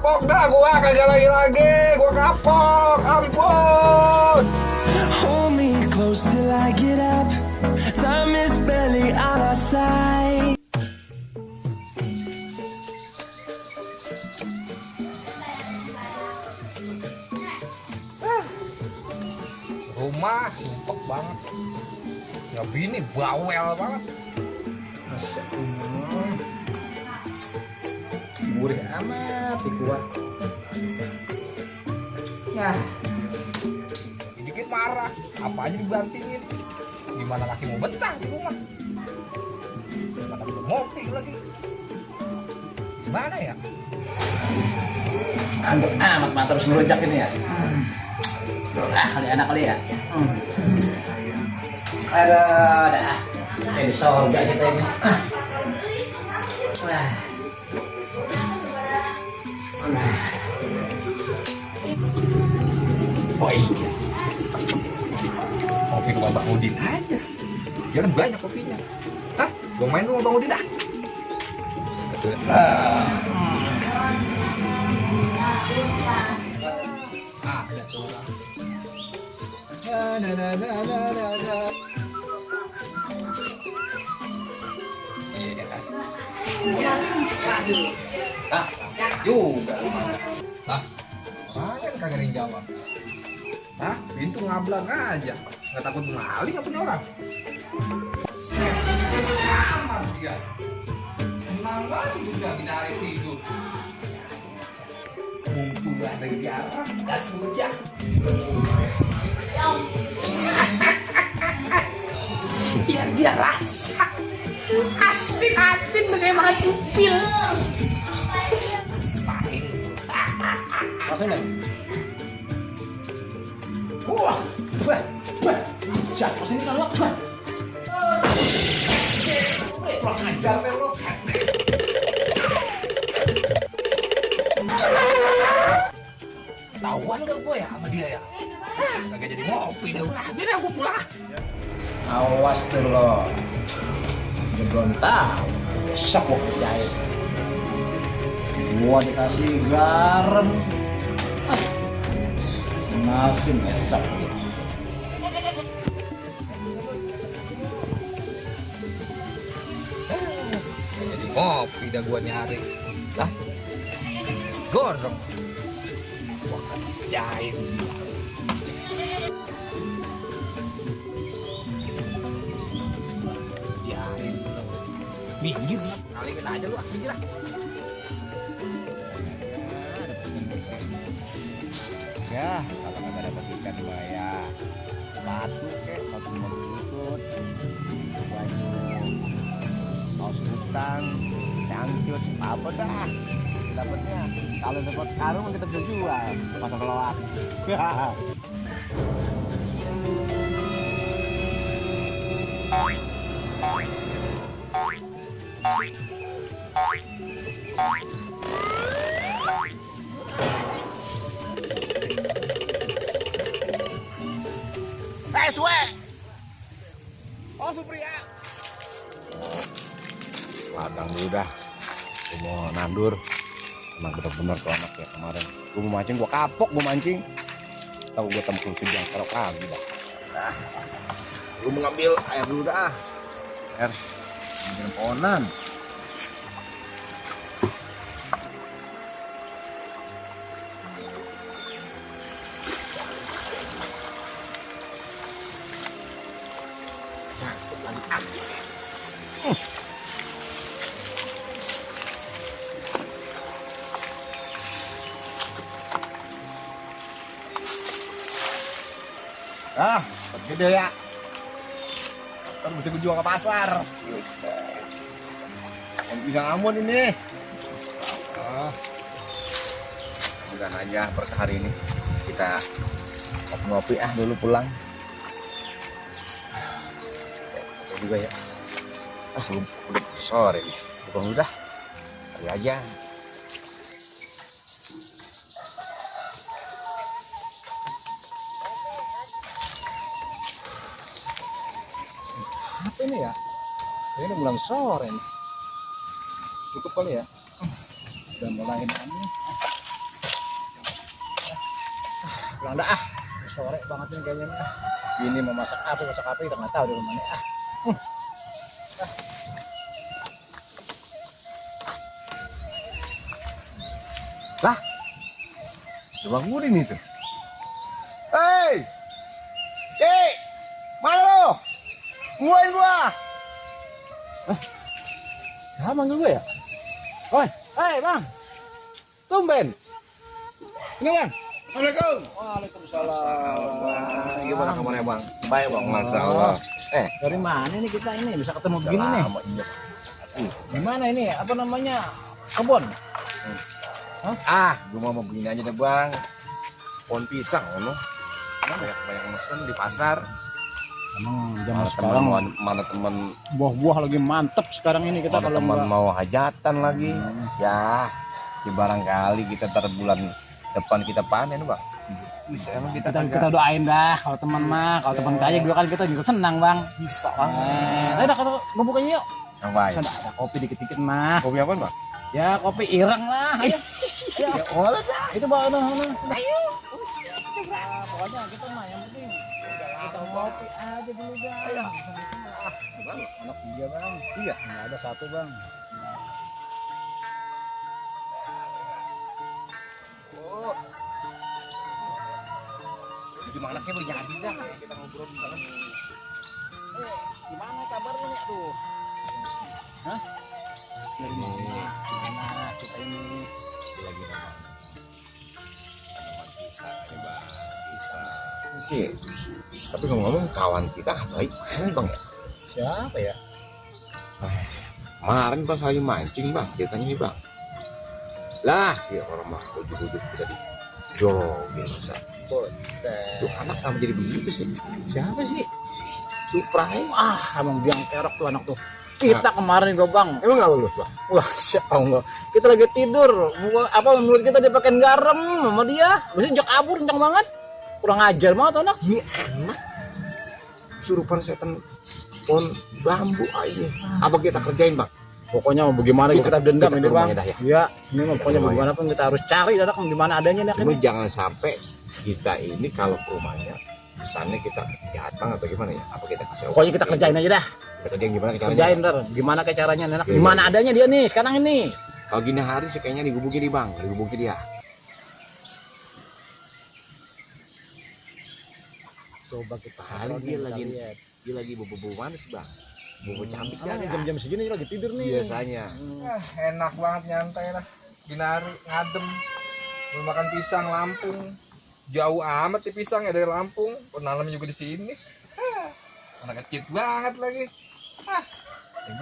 kapok dah gua, kagak lagi gua kapok, ampun. Hold me close till I get up. Time is barely on our side. Rumah sumpek banget. Ya bini bawel banget. Masya Allah. Gurih amat di gua. Nah, dikit marah, apa aja dibantingin. Gimana laki mau betah di rumah? Gimana belum ngopi lagi? Gimana ya? Ngantuk amat mata terus ngelunjak ini ya. Kali enak kali ya. Ada di sorga kita ini. Oh iya. Kopi ke Bang Udin aja. Dia kan banyak kopinya. Hah? Gua main dulu sama Bang Udin dah. Ada tuh orang. Iya kan? Ah, juga. Hah? Kan kagak ada yang jawab. Hah? Pintu ngablang aja. Nggak takut maling apa punya orang? Aman dia. Tenang banget juga bina hari tidur. Mumpung nggak ada yang jarang, gas hujan. Biar dia rasa asin-asin bagaimana pupil. Masuk nih. Wah, Siapa sini kan lo? kurang ajar lo. Tahuan gak gue ya sama dia ya? Kagak jadi ngopi deh, udah biar aku pulang. Awas tuh lo. Dia belum tahu. Besok gua kerjain. Gua dikasih garam. Masih besok. Jadi ngopi dah gua nyari. Lah, gondrong. Gua kerjain. Minggir, kaliin aja lu, minggir lah. Ya, kalau nggak dapat ikan ya batu kek, batu lutut, baju kaos hutan, cangcut, apa dah dapatnya. Kalau dapat karung kita bisa jual pasar keloak. SW. Oh, Supriya. Ladang dulu dah. Gue mau nandur. Emang bener-bener tuh anak ya kemarin. Gue mau mancing, gue kapok gue mancing. Tahu gue tempel sejang kerok lagi dah. Nah, gue mau ngambil air dulu dah. Air. Ambil pohonan. Ah, gede ya. Kan bisa gue jual ke pasar. Bisa ngamun ini. Oh. Mudah aja berkah hari ini. Kita ngopi dulu pulang. Ya juga ya. Udah sore nih. Bukan udah. Kali aja. Apa ini ya? Ini bulan sore nih. Cukup kali ya? Udah mulai aneh. pulang dah ah. Sore banget ini kayaknya nih. Ini mau masak apa kita nggak tahu di rumahnya ah. Lah, coba gurin itu. Hei, mana lo? Tungguin gua. Siapa manggil gue ya? Oi, hei bang, tumben. Ini bang. Assalamualaikum. Waalaikumsalam. Gimana kabarnya bang? Baik bang, masalah. Dari mana nih kita ini bisa ketemu begini nih? Iya. Gimana ini? Apa namanya? Kebun? Gue mau begini aja deh bang. Pohon pisang, lo. Banyak mesen di pasar. Emang zaman sekarang mana teman buah-buah lagi mantep sekarang ini kita kalau teman nggak- mau hajatan lagi. Ya, di barangkali kita ntar bulan depan kita panen bang. Bisa emang kita kita doain dah kalau teman mah, kalau teman kaya gue kan kita juga senang bang. bisa bang. Udah kata gue bukanya yuk. Yang baik. Bisa ada kopi dikit-dikit mah. Kopi apa bang? Ya kopi ireng lah. Ayo. Ya, boleh dah. Itu bawa Ayo. Pokoknya kita mah yang penting kita kopi aja dulu bang. Ayo. Anak tiga bang. Tiga? Nggak ada satu bang. Gimana kayak jadi dah kita ngobrol bentar. Gimana kabarnya nih tuh? Hah? Dari mana kita ini? Lagi pisang ini bang. Pisang. Sih. Tapi ngomong kawan kita baik mana bang ya? Siapa ya? Kemarin bang lagi mancing bang, dia tanya nih bang. Lah, ya orang mah ujuk-ujuk kita di jogin masa. Tuh anak kamu jadi begitu sih. Siapa sih? Supra. Emang biang kerok tuh anak tuh. Kita kemarin gue bang. Emang nggak lulus bang? Wah, Allah. Kita lagi tidur. Apa menurut kita dia pakai garam sama dia? Biasanya jak kabur kencang banget. Kurang ajar banget tuh anak. Ini anak surupan setan pohon bambu ini. Apa kita kerjain bang? Pokoknya mau bagaimana kita dendam kita ini ke bang. rumahnya dah ya. Iya, ini mah pokoknya Rumahnya. bagaimana pun kita harus cari anak gimana adanya nih. Cuma jangan sampai kita ini kalau ke rumahnya kesannya kita datang atau gimana ya? Apa kita kasih? Pokoknya kita kerjain aja dah. Kita kerjain gimana caranya? Kerjain ntar. Gimana kayak caranya anak? Iya, Gimana iya. adanya dia nih sekarang ini? Kalau gini hari sih kayaknya digubukin nih bang, digubukin dia. Coba kita Hari dia lagi bobo manis bang, bobo cantik Kan dah. jam-jam segini lagi tidur nih. Biasanya. Enak banget nyantai lah. Binari ngadem. Mau makan pisang Lampung. Jauh amat di pisang ya dari Lampung. Penanam juga di sini. Anak kecil banget lagi.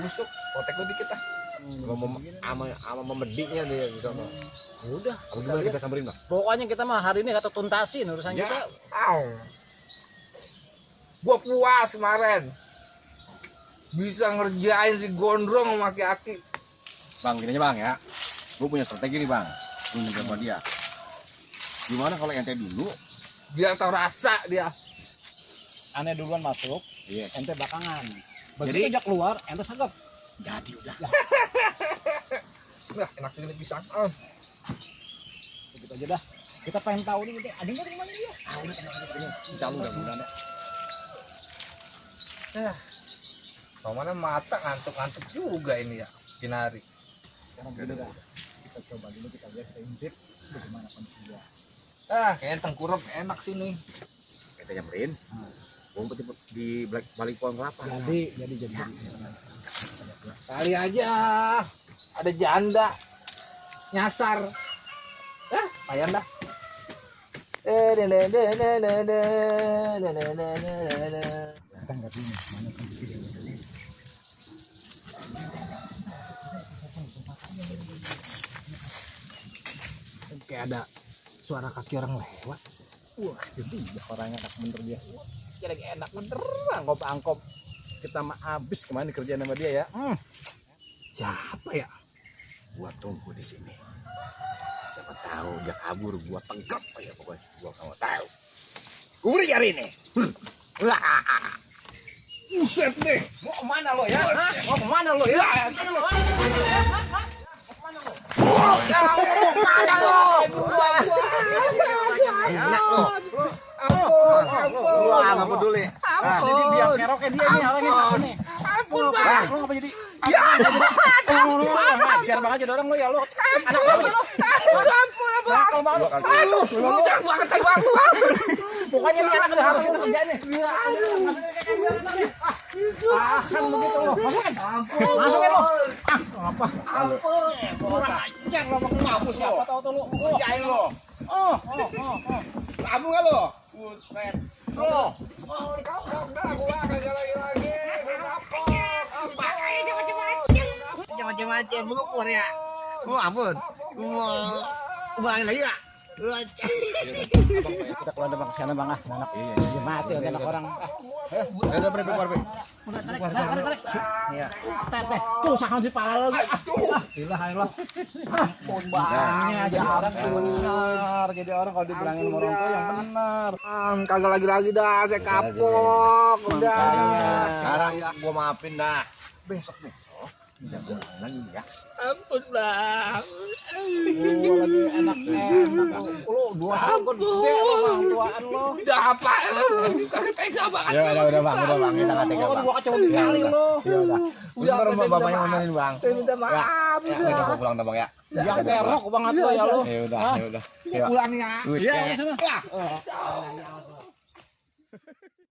Busuk. Potek lu dikit ah. Sama memediknya dia di sana. Udah. Apa gimana kita samperin bang? Pokoknya kita mah hari ini kata tuntasin urusan Ya. kita. Gua puas kemarin. Bisa ngerjain si gondrong sama aki-aki. Bang, gini aja bang ya. Gue punya strategi nih bang. Ini sama dia. Gimana kalau ente dulu? Biar tahu rasa dia. Aneh duluan masuk, Iya. ente belakangan. Jadi- Begitu aja keluar, ente sagap. Jadi udah. Nah, enak juga nih pisang. Begitu aja dah. Kita pengen tahu nih, ada nggak di mana dia? Insya Allah mudah-mudahan deh. Mana mata ngantuk-ngantuk juga ini ya. Binari. Sekarang begini dah. Kita coba dulu kita lihat, kita intip bagaimana kondisi dia. Kayaknya tengkurap enak sini. Kita nyamperin. Ngumpet di balik pohon kelapa. Jadi. Kali aja ada janda nyasar. Lumayan dah. Kita nggak tahu mana kondisi dia. Kayak ada suara kaki orang lewat. Wah, itu dia orangnya enak bener dia. Dia lagi enak bener, angkop-angkop. Kita mah abis kemarin kerjaan sama dia ya. Siapa ya? Gua tunggu di sini. Siapa tahu dia kabur, gua tengkap ya pokoknya. Gua nggak mau tahu. Gua beri hari ini. Buset deh. Mau kemana lo ya? Mau kemana lo ya? Enak lo. Wah, nggak peduli. Jadi dia keroknya dia nih orangnya nih. Ampun, Wah, Bang. lu ngapa jadi? Ya, Ngajar banget jadi orang lu ya lu. Anak siapa sih lu? ampun, Bang. Kalau mau lu. Aduh, lu jangan gua kata Bang. Pokoknya nih anak udah harus kita kerjain nih. Kan begitu lu. Masukin. Masukin lu. Apa? Ampun. Kurang ajar lu ngapu siapa tahu tuh lu. Kerjain lo. Oh. Kamu nggak lo? Buset. Lu. Macam-macam lu keluar ya. Oh ampun. Ulangin lagi ya. Kita keluar bang, sana bang ah, anak iya mati anak orang. Udah pergi keluar pergi. Tarik. Iya. Teh, tuh sakan si pala lagi. Gila ilah. Ampun bangnya jadi orang benar, jadi orang kalau dibilangin sama orang tua yang benar. Kagak lagi-lagi dah, saya kapok. Udah. Sekarang gua maafin dah. Besok nih. Jangan lagi ya. Ampun, Bang. Lagi enak-enak. Lu 2 tahun kan gede orang tuaan lo. Udah apa? Kagak tega banget. Ya udah bang, kita nggak tega bang. Gua kacau kali lo. Ya udah. Udah, Bentar saya bapaknya minta ngomelin bang. Saya minta maaf. Ya udah gua pulang dah bang ya. Yang kerok banget lo ya lo. Ya udah. Ya. Pulang ya. Iya. Sana.